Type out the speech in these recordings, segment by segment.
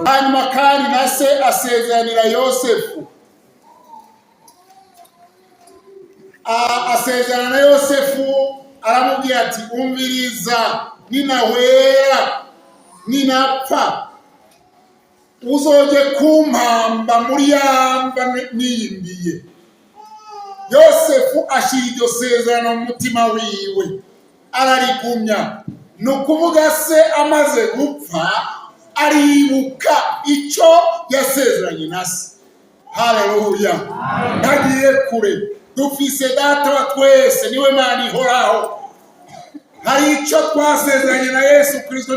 Hanyuma kandi na se asezeranira Yosefu, asezerana na Yosefu, aramubwira ati: "Umviriza, ninahwera, ninapfa, uzoje kumpamba muri yamba niyimbiye." Yosefu ashyira iryo sezerano mu mutima wiwe, ararigumya. Ni ukuvuga se amaze gupfa aribuka icyo yasezeranye na se. Haleluya! Ntagiye kure, dufise Data wa twese, niwe Mana ihoraho. Hari icyo twasezeranye na Yesu Kirisito,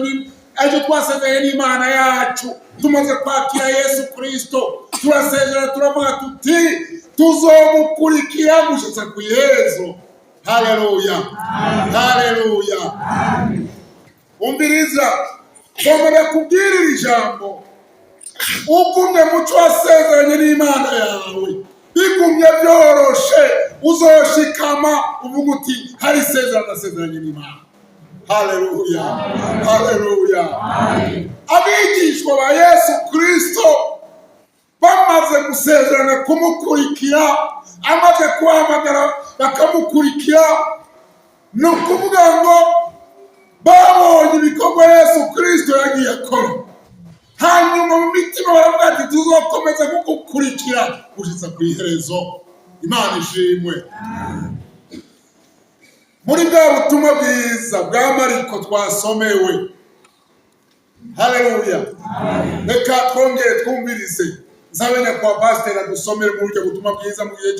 aricyo twasezeranye n'Imana yacu. Tumaze kwakira Yesu Kirisito, turasezerana, turavuga tuti: "Tuzomukurikira gushitsa ku iherezo." Haleluya, haleluya! Umviriza, ngomba kubwirira ijambo: ugumye mu cyo wasezeranye n'Imana yawe, bigumye byoroshe, uzoshikama uvuga uti: "Hari isezerano nasezeranye n'Imana." Haleluya, haleluya! Abigishwa ba Yesu Kirisito bamaze gusezerana kumukurikira, amaze kubahamagara bakamukurikira, ni ukuvuga ngo babonye ibikorwa Yesu Kirisito yagiye akora, hanyuma mu mitima baravuga ati: "Tuzokomeza kugukurikira gushitsa ku iherezo." Imana ishimwe. Muri bwa butumwa bwiza bwa Mariko twasomewe, haleluya, reka twongere twumvirize. Nsabe nyakubahwa pasiteri adusomere muri buryo butumwa bwiza mu gihe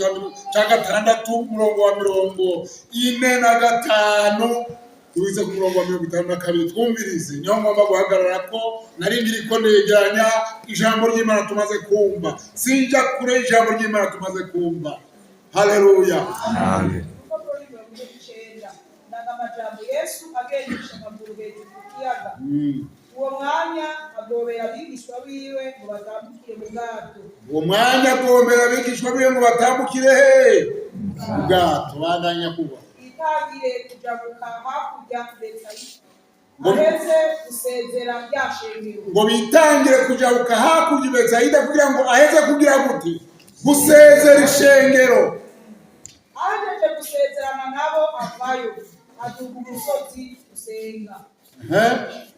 cya gatandatu, umurongo wa 45 tuwize ku murongo wa 52. Twumvirize, niho ngomba guhagarara, ko nari ngiri ko negeranya ijambo ry'Imana tumaze kumva. Sinjya kure y'ijambo ry'Imana tumaze kumva. Haleluya! Urupapuro 49, ndangamajambo: Yesu agendesha amaguru hejuru ku kiyaga. Uwo mwanya agobera abigishwa biwe ngo batambukire mu bwato. Uwo mwanya agombera abigishwa biwe ngo batambukire he? Mu bwato. Bandanya kuba. Yitangire kujabuka hakurya Betsayida, aheze gusezera rya shengero. Ngo bitangire kujabuka hakurya i Betsayida, kugira ngo aheze kugira gute? Gusezera ishengero. Ahejeje gusezerana nabo, avayo aduga umusozi gusenga.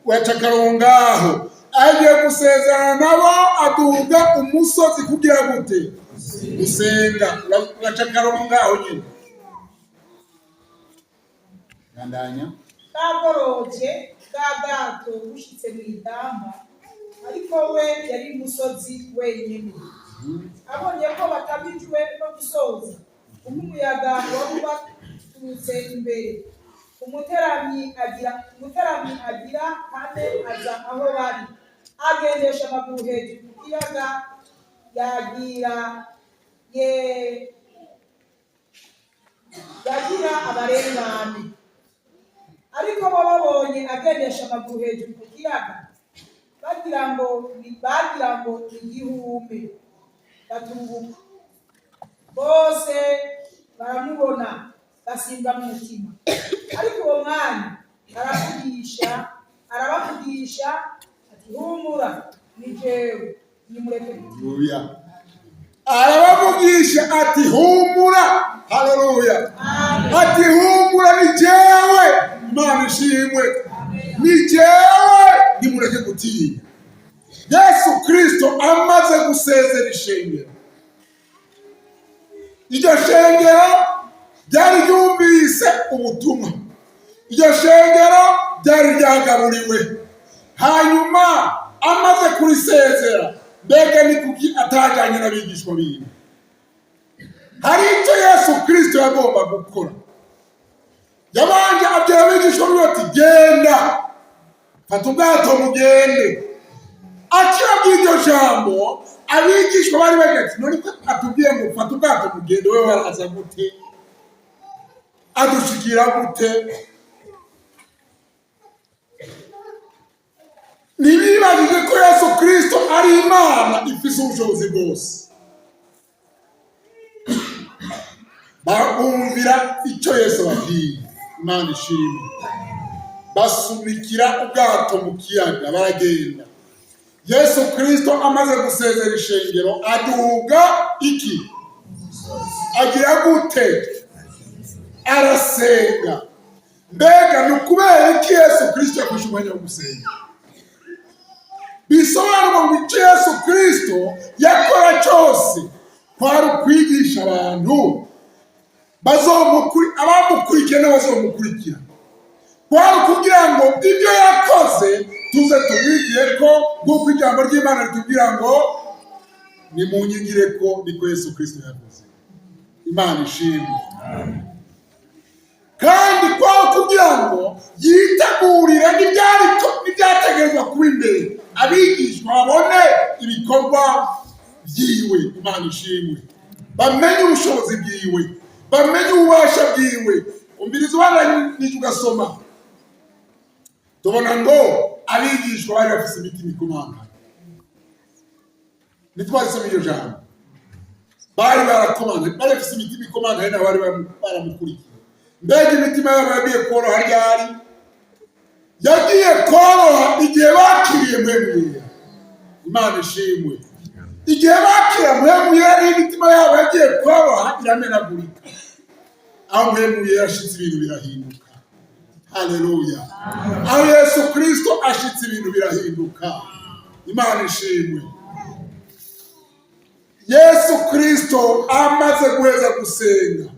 Waca akarongo ngaho. Agiye gusezerana nabo, aduga umusozi kugira gute? Gusenga. Uraca akarongo ngaho nyine, bandanya. Bwagorovye, bwa bwato bushitse mu idamba, ariko we yari umusozi wenyine. Abonye ko batabijwe no gusoza, kuko umuyaga wari ubaturutse imbere, umuteramyi agira kane aza aho bari, agendesha amaguru hejuru ku kiyaga, yagira ye yagira abarengane. Ariko bo babonye agendesha amaguru hejuru ku kiyaga, bagira ngo ni igihume, baturubuka bose baramubona, basimba mu mutima. Ariko uwo mwanya arabavugisha ati: "Humura, ni jewe, nimureke gutinya." Haleluya! Arabavugisha ati: "Humura." Haleluya! Ati: "Humura, ni jewe." Imana ishimwe. "Ni jewe, nimureke gutinya." Yesu Kirisito amaze gusezera ishengero, iryo shengero ryari ryumvise ubutumwa, iryo shengero ryari ryagaburiwe. Hanyuma amaze kurisezera, mbega ni kuki atajyanye n'abigishwa biwe? Hari icyo Yesu Kirisito yagomba gukora. Yabanje abwira abigishwa biwe ati: "Genda, fata ubwato mugende." Akibabwira iryo jambo, abigishwa bari bagira ati: "None ko atubwiye ngo fata ubwato mugende, we waraza gute? Adushikira gute?" Ntibibagije ko Yesu Kirisito ari Imana ifise ubushobozi bwose. Bumvira icyo Yesu ababwiye. Imana ishimwe. Basunikira ubwato mu kiyaga, baragenda. Yesu Kirisito amaze gusezera ishengero, aduga iki? Agira gute? Arasenga. Mbega ni ukubera iki Yesu Kirisito yafashe umwanya wo gusenga? Bisobanurwa ngo icyo Yesu Kirisito yakora cyose kwari ukwigisha abantu abamukurikiye n'abazomukurikira, kwari ukugira ngo ibyo yakoze tuze tumwigire ko, nk'uko ijambo ry'Imana ritubwira ngo nimunyigire ko, niko Yesu Kirisito yavuze. Imana ishimwe. Kandi kwari kugira ngo yitegurire n'ibyategerezwa kuba imbere, abigishwa babone ibikorwa byiwe. Imana ishimwe. Bamenye ubushobozi bwiwe, bamenye ububasha bwiwe. Umviriza, ubandanije ugasoma, tubona ngo abigishwa bari bafise imitima ikomanganye. Ntitwarisoma iryo jambo? Bari barakomanga, bari bafise imitima ikomanganye nabo bari baramukurikiye. Mbega imitima yabo yagiye koroha ryari? Yagiye koroha igihe bakiriye Mpwemu Yera. Imana ishimwe. Igihe bakira Mpwemu Yera, niyo imitima yabo yagiye koroha, iramenagurika. Aho Mpwemu Yera ashitse, ibintu birahinduka. Haleluya! Aho Yesu Kirisito ashitse, ibintu birahinduka. Imana ishimwe. Yesu Kirisito amaze guheza gusenga,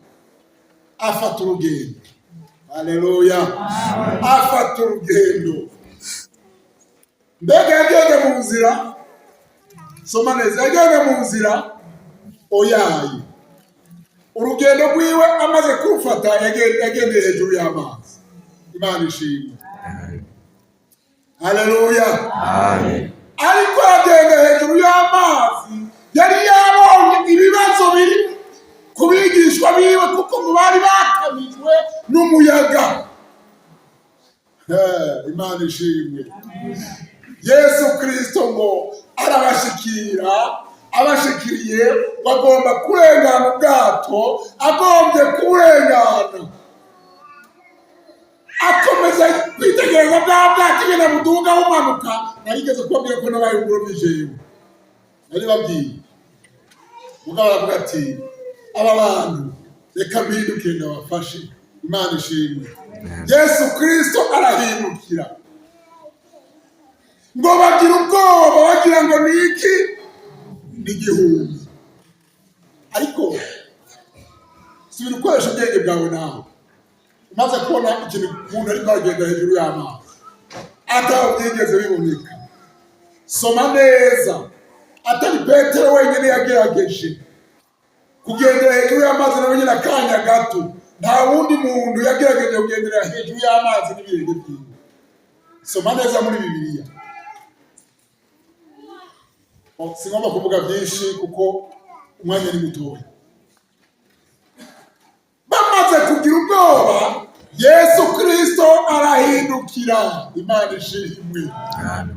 afata urugendo. Haleluya! Afata urugendo. Mbega yagenda mu nzira? Soma neza. Yagenda mu nzira? Oyaye. Urugendo rwiwe amaze kurufata, yagendeye hejuru y'amazi. Imana ishimwe. Haleluya! Ariko agenda hejuru y'amazi, yari yabonye ibibazo biri ku bigishwa biwe, kuko ngo bari batamijwe n'umuyaga. Imana ishimwe. Yesu Kirisito ngo arabashikira. Abashikiriye, bagomba kurengana ubwato. Agombye kuburengana, akomeza kwitegereza bwa bwato ingene buduga bumanuka. Narigeze kubabwira ko nabaye umurobyi jewe, nari babwiye. Mugabo aravuga ati: "Aba bantu, reka mpinduke ndabafashe." Imana ishimwe. Yesu Kirisito arahindukira, ngo bagira ubwoba, bagira ngo ni iki? Ni igihumbi. Ariko subira ukoresha ubwenge bwawe nawe. Umaze kubona ikintu, umuntu ariko aragenda hejuru y'amazi ataho byigeze biboneka. Soma neza, atari Petero wenyine yagerageje kugendera hejuru y'amazi, nawe nyine akanya gato. Nta wundi muntu yagerageje kugendera hejuru y'amazi n'ibirenge byiwe. Soma neza muri Bibiliya. Oh, singomba kuvuga byinshi kuko umwanya ni mutoya. Bamaze kugira ubwoba, Yesu Kirisito arahindukira. Imana ishimwe.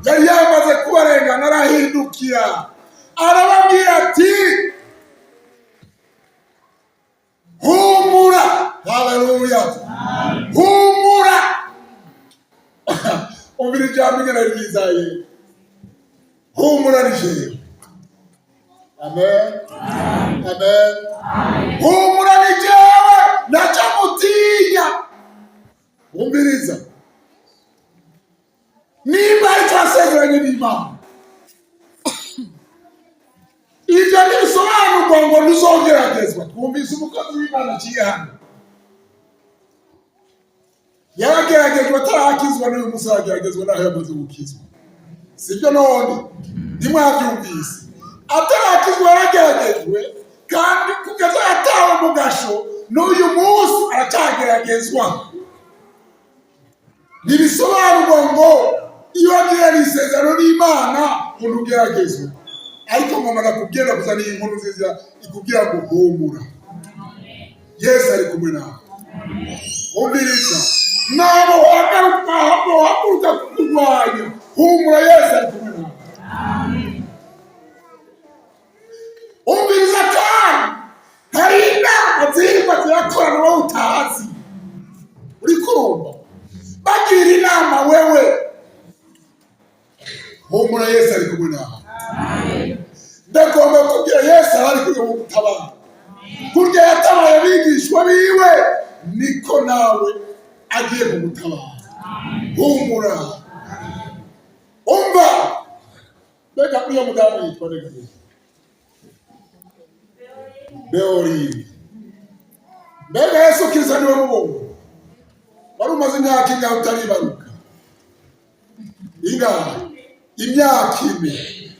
Yari yamaze kubarengana, arahindukira, arababwira ati: "Humura." Haleluya! Humura. Umvira ijambo ingene ryiza ye: "Humura, ni jewe." Amen, amen. "Humura, ni jewe, ntacyo mutinya." Umviriza, nimba aricyo wasezeranye n'Imana, ibyo ntibisobanurwa ngo ntuzogeragezwa. Twumvise umukozi w'Imana aciye hano, yarageragejwe atarakizwa, n'uyu munsi arageragezwa naho yamaze gukizwa. Sibyo none? Ntimwabyumvise? Atarakizwa yarageragejwe, kandi kugeza yatawe mu gasho, n'uyu munsi aracyageragezwa. Ntibisobanurwa ngo iyo wagiranye isezerano n'Imana ngo ntugeragezwe. Ariko ngomba nakubwira gusa, ni inkuru nziza ikubwira ngo humura, Yesu ari kumwe nawe. Umviriza, nabo uhaguruka kukurwanya, humura, Yesu ari kumwe nawe. Umviriza, kandi hari inama zirimo zirakorana wowe utazi. Uri kurumva bagira inama wewe? Humura, Yesu ari. Kristo ari kumwe nawe. Ndagomba kubwira, Yesu arari kugira ngo gutabara. Kurya yatabaye abigishwa biwe, niko nawe agiye kugutabara. Humura. Umva, mbega uriya mudamu yitwa nde? Beorine. Mbega Yesu Kristo niwe mubonye? Wari umaze imyaka ingahe utaribaruka? Ingahe? Imyaka 4.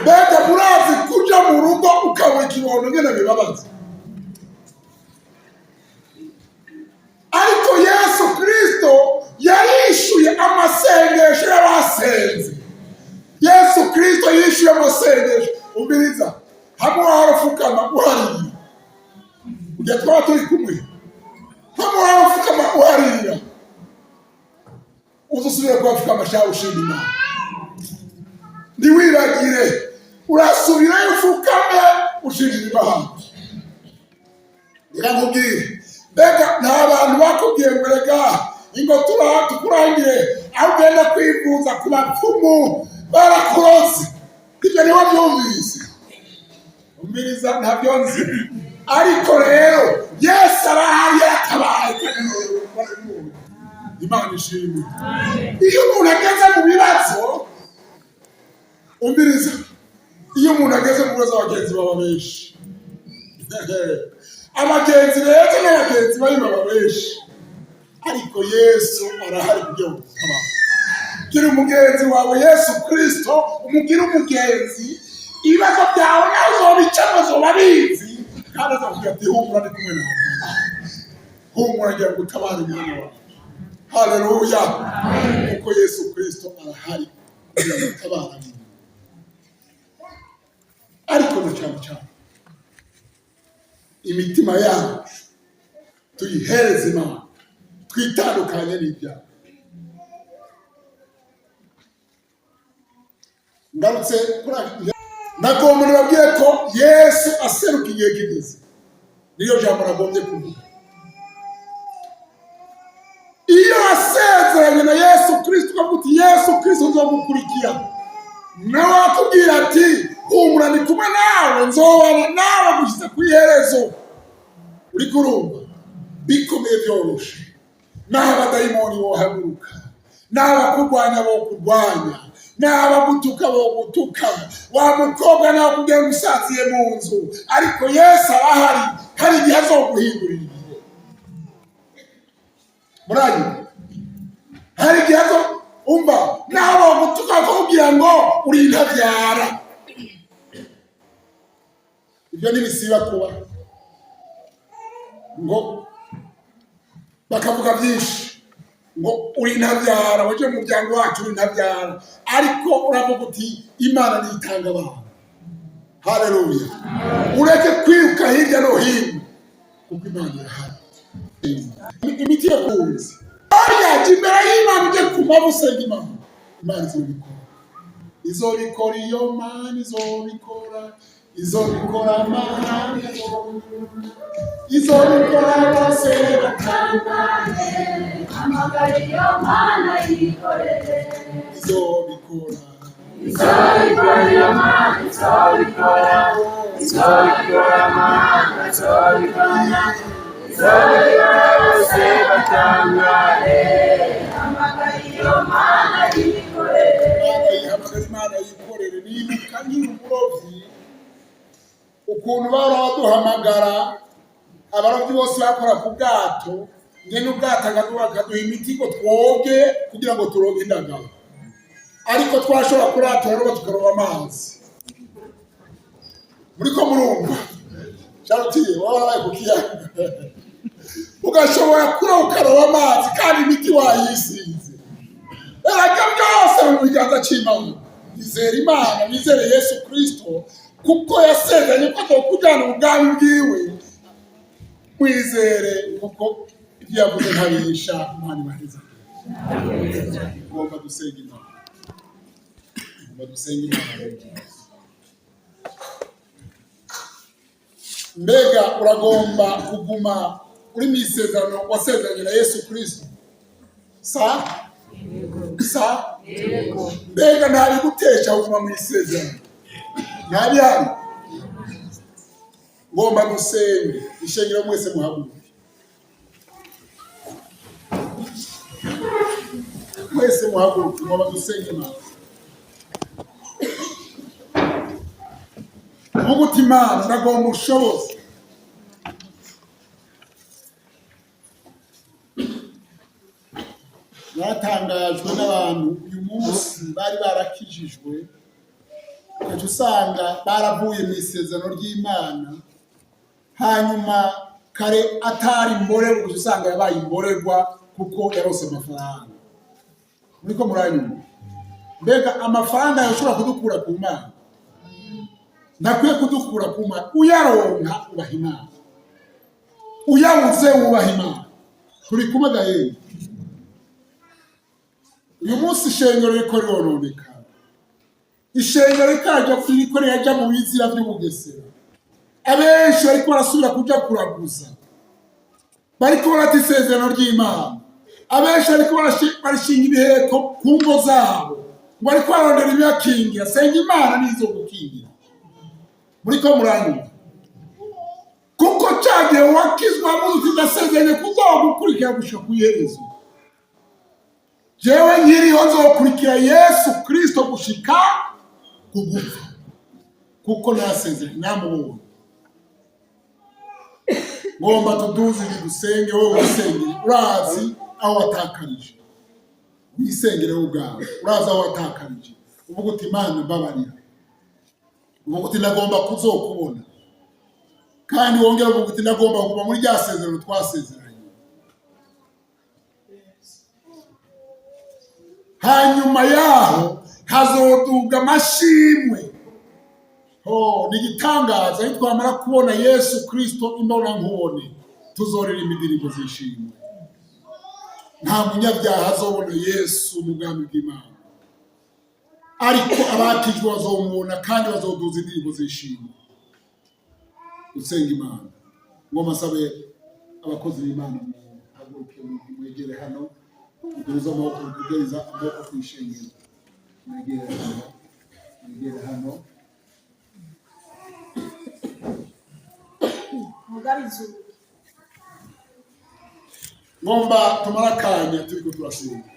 Mbega murazi kuja mu rugo ukabura ikibondo ngene bibabaza? Ariko Yesu Kristo yarishuye amasengesho y'abasenze. Yesu Kristo yishuye amasengesho. Umviriza, hamwe warafukama uharirira, ujya twaba turi kumwe, hamwe warafukama uharirira, uzusubire kuhapfukama sha, ushima Imana. Ntiwibagire, urasubirayo ufukame ushimira Imana. Reka nkubwire, mbega nta bantu bakubwiye ngo rega ingo tukurangire aho ugenda kwivuza ku bapfumu, barakuroze? Ibyo niwe byumvise? Umviriza, ntabyo nzi, ariko rero Yesu arahari, yaratabaye. Imana ishimwe. Iyo umuntu ageze mu bibazo, umviriza, iyo umuntu ageze mu bibazo, abagenzi baba benshi. Abagenzi beza n'abagenzi babi baba benshi, ariko Yesu arahari kugira ngo dutabare. Gira umugenzi wawe Yesu Kristo, umugire umugenzi. Ibibazo byawe nawe uzobicamo, azoba abizi, kandi azakubwira ati: "Humura, ndi kumwe nawe. Humura, ngira ngo utabare umwana wawe." Haleluya! Kuko Yesu Kristo arahari kugira ngo atabare. Ariko na cyane cyane imitima yacu tuyihereze Imana, twitandukanye n'ibyaha. Ngarutse kuri nagomba nibabwiye ko Yesu aseruka igihe kigeze. Niyo jambo nagombye kuvuga. Iyo wasezeranye na Yesu Kristo, ukavuga uti: "Yesu Kristo, nzogukurikira," nawe akubwira ati: "Humura, ndi kumwe nawe, nzobana nawe gushyitsa ku iherezo." Uri kurumva bikomeye, byoroshe, naho abadayimoni bohaguruka, naho abakurwanya bokurwanya, naho abagutuka bogutuka, wa mukobwa nawe kugira ngo usaziye mu nzu, ariko Yesu arahari. Hari igihe azoguhindurira ibihe. Muranyuma, hari igihe azo, umva, naho bogutuka bakakubwira ngo uri intabyara, ibyo ntibisiba kuba, ngo bakavuga byinshi ngo uri intabyara, waje mu muryango wacu uri intabyara, ariko uravuga uti: "Imana nitanga abantu." Haleluya! Ureke kwiruka hirya no hino, kuko Imana irahari. Imiti yakunze, oya, jya imbere y'Imana, ujye ku mavi usenga Imana. Imana izobikora, izobikora. Iyo Mana izobikora, izobikora. Mana izobikora, bose. Hamagara iyo Mana yikorere. Izobikora. Izobikora, iyo Mana izobikora. Izobikora, Mana izobikora. Izobikora, bose batangare. Hamagara iyo Mana yikorere. Imana yihamagara, Imana yikorere. Nibuka nkiri umurobyi ukuntu bahora baduhamagara. Abarobyi bose bakora ku bwato, nyene ubwato akaduha imiti ngo twoge kugira ngo turonke indagara, ariko twashobora kuratura roba tukaroba amazi. Muriko murumva? Charutiye, waba warabaye ku kiyaga, ugashobora kuroba ukaroba amazi kandi imiti wayisize. Erega byose mu biganza cy'Imana. Izere Imana, wizere Yesu Kristo, kuko yasezeranye ko azokujyana ubwami bwiwe. Wizere, kuko ibyo yavuze ntabisha. Imana ibaheza. Ugomba gusenga Imana, ugomba gusenga Imana. Mbega uragomba kuguma uri mu isezerano wasezeranye na Yesu Kristo? Sa Sa mbega ntabigutesha kuguma mu isezerano, ntabihari. Ngomba dusenge ishengero, mwese muhaguruke, mwese muhaguruke, ngomba dusenge Imana. Uvuga uti: "Imana, ndagomba ushoboze." Batangajwe n'abantu uyu munsi bari barakijijwe, ugaca usanga baravuye mu isezerano ry'Imana, hanyuma kare atari imborerwa, ugaca usanga yabaye imborerwa kuko yarose amafaranga. Muriko muranyuma? Mbega amafaranga yashobora kudukura ku Mana? Ntakwiye kudukura ku Mana. Uyaronka ubaha Imana, uyabuze wubaha Imana. Turi kumwe gahenda. Uyu munsi ishengero riko rirononekara, ishengero rikaja ririko rirajya mu bizira by'ubugesera. Abenshi bariko barasubira kuja kuraguza, bariko barata isezerano ry'Imana. Abenshi bariko barashinga ibiheko ku ngo zabo, ngo bariko barondera ibibakingira. Senga Imana nizo gukingira. Muriko muranyumva? Kuko ca gihe wakizwa muzi uti: "Ndasezeranye kuzogukurikira gushika ku iherezo. Jewe nkiriho nzokurikira Yesu Kristo gushika ku gupfa, kuko nasezeranye, namubonye." Ngomba tuduze dusenge. Wowe wisengere, urazi aho watakarije. Wisengere wowe ubwawe, urazi aho watakarije. Uvuga uti: "Imana, mbabarira." Uvuga uti: "Ndagomba kuzokubona." Kandi wongera uvuga uti: "Ndagomba kuguma muri rya sezerano twasezeranye." Hanyuma yaho hazoduga amashimwe. Oh, ni igitangaza! Nitwamara kubona Yesu Kristo imbona nkubone, tuzoririmba indirimbo zishimwe. Nta munyabyaha azobona Yesu mu bwami bw'Imana, ariko abakijwe bazomubona kandi bazoduza indirimbo zishimwe. Usenga Imana. Ngoma sabe abakozi b'Imana muhaguruke, mwegere hano, muduze amaboko, mudugereza amaboko ku ishengero. Mwegere hano, mwegere hano. Mugari inzugi. Ngomba tumara akanya turiko turasenga,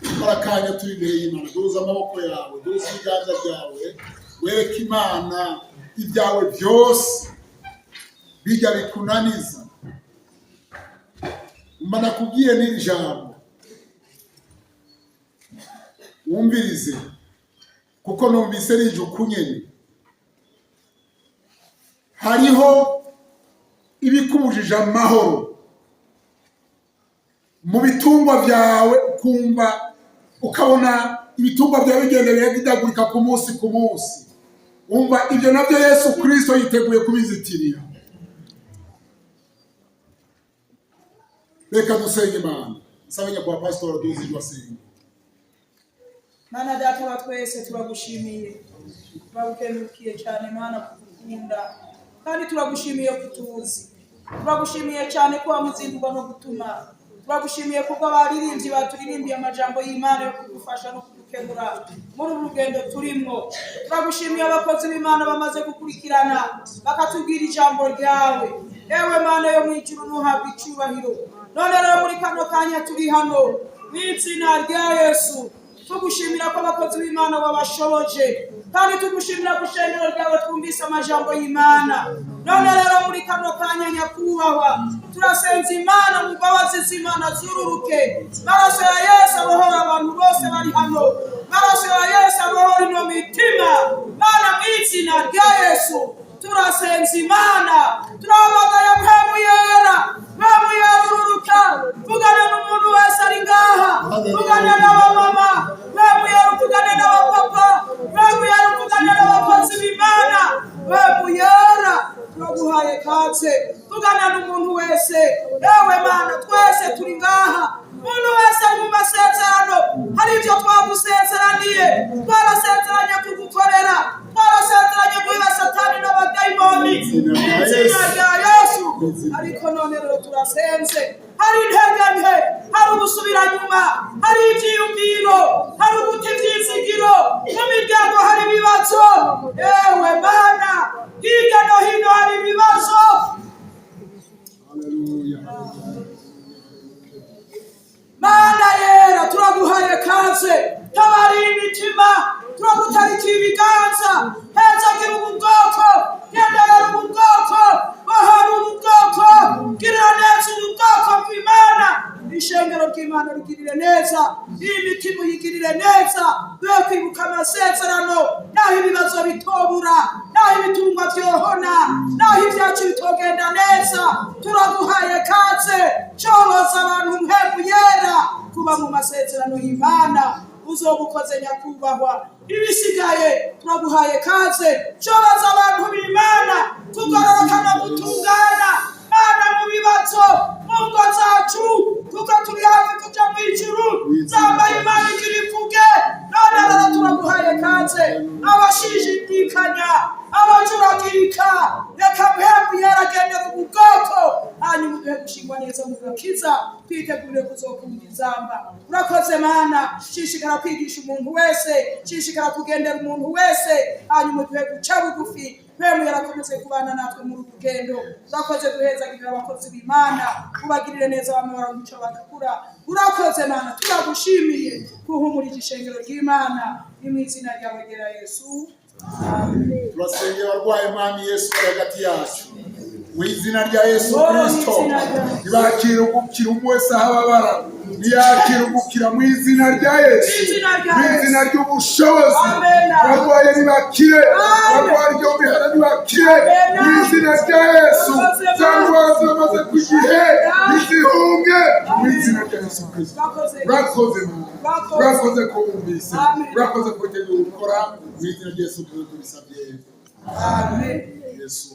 tumara akanya turi imbere y'Imana. Duza amaboko yawe, duza ibiganza byawe, wereke Imana ibyawe byose bijya bikunaniza. Mba nakubwiye n'iri jambo, wumvirize, kuko numvise rije ukunyene. Hariho ibikubujije amahoro mu bitungwa byawe, ukumva ukabona ibitungwa byawe bigenda biradidagurika ku munsi ku munsi. Umva, ibyo nabyo Yesu Kristo yiteguye kubizitirira. Reka dusenge Imana. Nsaba nyakubahwa pasitori duze ijwi asenge. Mana Data wa twese, turagushimiye, turagukengurukiye cyane Mana kugukunda, kandi turagushimiye kutuzi. Turagushimiye cyane ko wamuzindurwa no gutuma. Turagushimiye kuko abaririmbyi baturirimbiye amajambo y'Imana yo kudufasha no kudukemura muri uru rugendo turimwo. Turagushimiye abakozi b'Imana bamaze gukurikirana bakatubwira ijambo ryawe. Ewe Mana yo mu ijuru, ntuhabwe icyubahiro. None rero muri kano kanya turi hano mu izina rya Yesu, tugushimira ko abakozi b'Imana babashoboje, kandi tugushimira ku ishengero ryawe twumvise amajambo y'Imana. None rero muri kano kanya, nyakubahwa, turasenza Imana mu mbabazi z'Imana zururuke. Maraso ya Yesu abohora abantu bose bari hano. Maraso ya Yesu abohora ino mitima. Mana, mu izina rya Yesu turasenza Imana, turahamagaye Mpwemu Yera. Mpwemu Yera, ururuka, vugana n'umuntu wese ari ngaha, vugana n'abamama. Mpwemu Yera, uvugane n'abapapa. Mpwemu Yera, uvugane n'abakozi b'Imana. Mpwemu Yera, turaguhaye kaze, vugana n'umuntu wese. Ewe Mana, twese turi ngaha, umuntu wese ari mu masezerano, hari ibyo twagusezeraniye. Twarasezeranye kugukorera, twarasezeranye guhiba Satani n'abadayimoni mu izina rya Yesu. Ariko none rero turasenze, hari intege nke, hari ubusubiranyuma, hari ibyiyumviro. imitima, turagutarikiye ibiganza. Hezagira ubu bwoko, genderera ubu bwoko, bohora ubu bwoko, girira neza ubu bwoko bw'Imana. Ishengero ry'Imana rigirire neza, iyi mitima uyigirire neza. Duhe kwibuka amasezerano, naho ibibazo bitobura, naho ibitungwa byohona, naho ibyacu bitogenda neza. Turaguhaye kaze, shoboza abantu mpemu yera kuba mu masezerano y'Imana. Uzoba ukoze, nyakubahwa. Ibisigaye turaguhaye kaze, shoboza abantu b'Imana kugororoka no gutungana, Mana, mu bibazo, mu ngo zacu, kuko turi hafi kuja mu ijuru. Zambaye Imana igira ivuge. None rero turaguhaye kaze, abashishidikanya, abacuragirika, reka mpemu yeragendera ubu bwoko, hanyuma uduhe gushingwa neza mu gakiza, twitegurire kuzokunda inzamba. Urakoze, Mana. Shishikara kwigisha umuntu wese, shishikara kugendera umuntu wese, hanyuma uduhe guca bugufi. Mpemu yarakomeze kubana natwe muri uru rugendo. Urakoze guhezagirira abakozi b'Imana, ubagirire neza, bamwe baronka ico bagakura. Urakoze, Mana, turagushimiye kuhumurije ishengero ry'Imana. Ni mu izina ryawe ryera Yesu, amen. Turasengera abarwayi, Mwami Yesu, bari hagati yacu. Mu izina rya Yesu Oh, mu Kristo, izina rya Yesu. ntibakire ugukira. Umwe wese aho ababara ntiyakire ugukira mu izina rya Yesu, Mu izina rya mu Yesu. izina ry'ubushobozi. Amen. Abarwayi ntibakire, Amen. abarwayi ryo mihana ntibakire Amen. mu izina rya Yesu. Urakoze, Za Mana. ndwara zamaze ku gihe ntizihunge mu izina rya Yesu Kristo. Urakoze. Urakoze, Mana. Urakoze. Urakoze ko wumvise. Amen. Urakoze ko witeguye gukora. Mu izina rya Yesu Kristo tubisabye. Amen. Yesu.